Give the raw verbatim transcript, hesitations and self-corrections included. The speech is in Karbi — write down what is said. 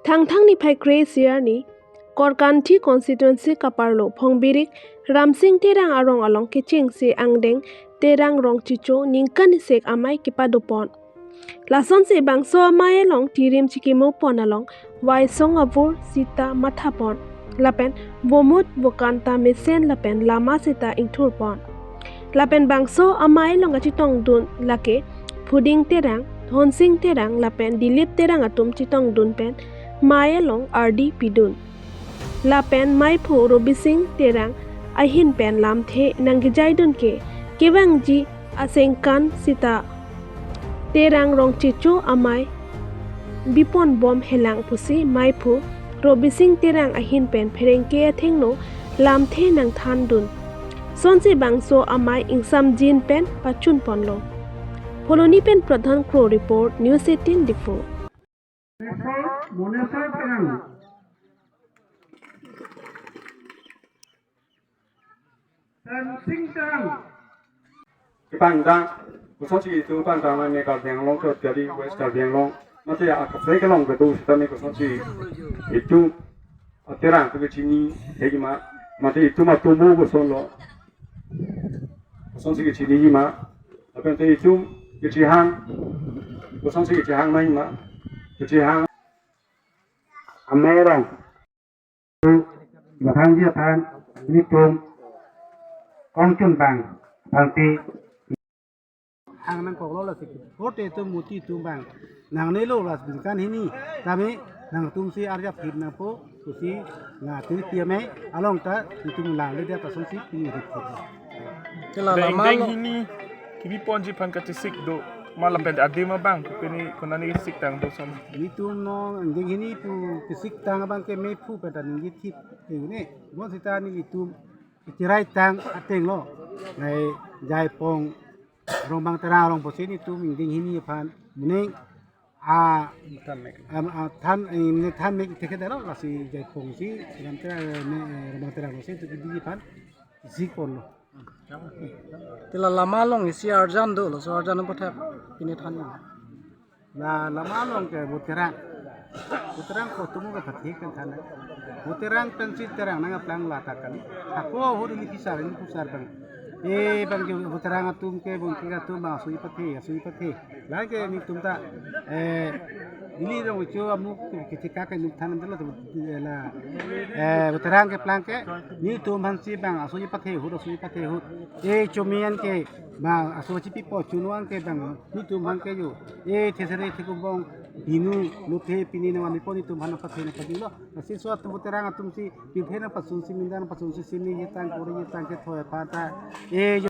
Thangthang niphai kre-isi arni, Korkanthi constituency kaparlo Phongbirik Ramsing Terang arong along kechengsi angdeng Terang Rongchecho ningkan isik amei kepadopon. Lasonsi bangso amei along tirim chikimopon along vaisong avur sita mathapon. Lapen vomut vokan ta mesen lapen lama sita ingthurpon. Lapen bangso amei along kachetongdun lake Phuding Terang, Dhonsing Terang lapen Dilip Terang atum chetongdun pen mei along ardi pidun. Lapen meiphu Robising Terang ahin pen lamthe nangkejaidun ke kevangji asengkan sita Terang Rongchecho amei biponbom helang pusi meiphu Robising Terang ahin pen pherangke athengno lamthe nangthandun. Sonsi bangso amei ingsamjin pen pachunponlo. Phuloni pen Pradhan Kro report, News eighteen Diphu. Monesor, Monesor Terang. Ramsing Terang. Kepangdang, kosonsi itum pangdang nang ne Karbi Anglong ke jadi West Karbi Anglong. Mate akaprek along kedo sitame kosonsi itum Terang atum kechini, hegi ma, mate itum atum mo kosonlo. Kosonsi kechini ma, lapen te itum kechihang, kosonsi kechihang nang ma, kechihang. Amei arong. Mathangji aphan, nelitum kongchun bang, bangti. Hang nangkoklo lasi, korte itum muti itum bang nangnelo lasi ningkan hini, tame nangtumsi arjap hip nangpo, pusi nangtum tiame along ta itum langledet asonsi pini hip hip. Te la, la lama ingdeng lo hini kebiponji aphan kachesik do ma lapen adim abang pini konane siktang do son? Nelitum non ingdeng hini pu kesiktang abang ke meiphu pen ta ningje thip ke ne. Mo sita nelitum ichirai tang atenglo. Nai Jaipong Rongbang Terang arong pusi nelitum ingdeng hini aphan moning a, than mek, a, a, than, eh, ne than mek thekthedetlo, lasi Jaipong si, Rongbang Terang, eh, ne, eh, Rongbang Terang si itum ingdeng hini aphan sikponlo. Te la lama along isi arjan do, laso arjan pathap pini than. La lama along ke Voterang. Voterang ko tumu ke pathik kan than. Voterang pensi Terang nangkeplang lata kan. Ako ahut ili kisar, ili kusar bang. Eh, bang ke Voterang atum ke, bang ke atum bang asui pathe, asui pathe. Lake nelitum ta, eh, ili rong icho amuk ketika ke nelitum than delo tu, eh, la, eh, Voterang keplang ke, nelitum aphansi bang asui pathe ahut, asui pathe ahut. Eh, chomian ke bang aso chipipo, chunuan ke bang nelitum aphan ke yo. Eh, thesere thekumbong, binu, nuthe, pini nang ami po nelitum aphan pathe nangpadinglo. Lasi laso atum Voterang atumsi, pini nangpasunsi, mindan nangpasunsi, sini yetang, kori yetang kethoi aphan ta. Eh,